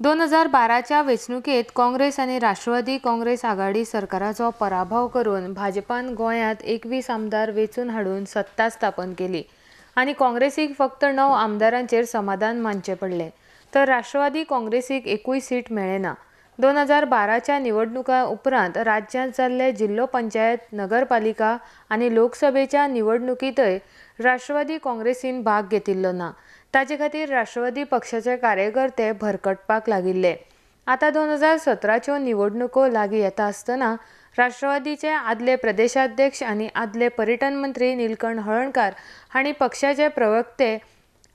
2012च्या वेंचणुकेंत काँग्रेस आनी राष्ट्रवादी काँग्रेस आघाडी सरकाराचो पराभव करून भाजपान गोंयांत 21 आमदार वेंचून हाडून सत्ता स्थापन केली आनी काँग्रेसीक फक्त 9 आमदारांचेर समाधान मानचें पडलें, तर राष्ट्रवादी काँग्रेसीक एकूय सीट मेळ्ळें ना. 2012च्या निवडणुकां उपरांत राज्यांत जाल्ले जिल्लो पंचायत, नगरपालिका आनी लोकसभेच्या निवडणुकींतय राष्ट्रवादी काँग्रेसीन भाग घेतिल्लो ना. ताचे खातीर राष्ट्रवादी पक्षाचे कार्यकर्ते भरकटपाक लागिल्ले. आतां 2017च्यो निवडणुको लागीं येता आसतना राष्ट्रवादीचे आदले प्रदेशाध्यक्ष आनी आदले पर्यटन मंत्री नीलकंठ हळर्णकार हांणी पक्षाचे प्रवक्ते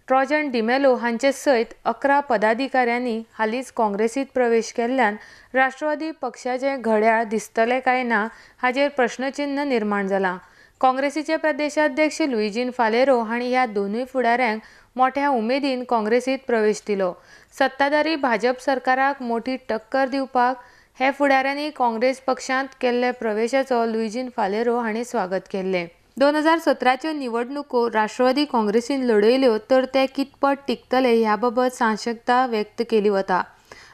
ट्रॉजन डिमेलो हांचे सयत 11 पदाधिकाऱ्यांनी हालींच काँग्रेसीत प्रवेश केल्ल्यान राष्ट्रवादी पक्षाचें घड्याळ दिसतलें काय ना हाचेर प्रश्नचिन्न निर्माण जालां. काँग्रेसीचे प्रदेशाध्यक्ष लुईझिन फालेरो हांणी ह्या दोनूय फुडाऱ्यांक मोठ्या उमेदीन काँग्रेसीत प्रवेश दिलो. सत्ताधारी भाजप सरकाराक मोठी टक्कर दिवपाक हे फुडाऱ्यांनी काँग्रेस पक्षांत केल्ल्या प्रवेशाचो लुईझिन फालेरो हांणी स्वागत केल्लें. 2017च्यो निवडणुको राष्ट्रवादी काँग्रेसीन लढयल्यो तर ते कितपत टिकतले ह्या बाबत साशंकता व्यक्त केली वता.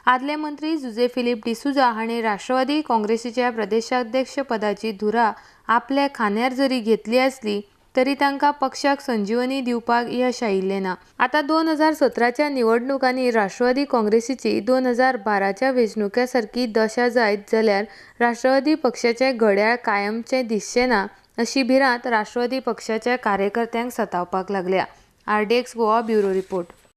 आदले मंत्री जुझे फिलीप डिसुझा हांणी राष्ट्रवादी काँग्रेसीच्या प्रदेशाध्यक्ष पदाची धुरा आपल्या खांद्यार जरी घेतली आसली तरी तांकां पक्षाक संजीवनी दिवपाक यश आयिल्लें ना. आतां 2017च्या निवडणुकांनी राष्ट्रवादी काँग्रेसीची 2012च्या वेंचणुकां सारकी दशा जायत जाल्यार राष्ट्रवादी पक्षाचें घड्याळ कायमचें दिसचें ना अशी भिरांत राष्ट्रवादी पक्षाच्या कार्यकर्त्यांक सतावपाक लागल्या. RDX Goa bureau report.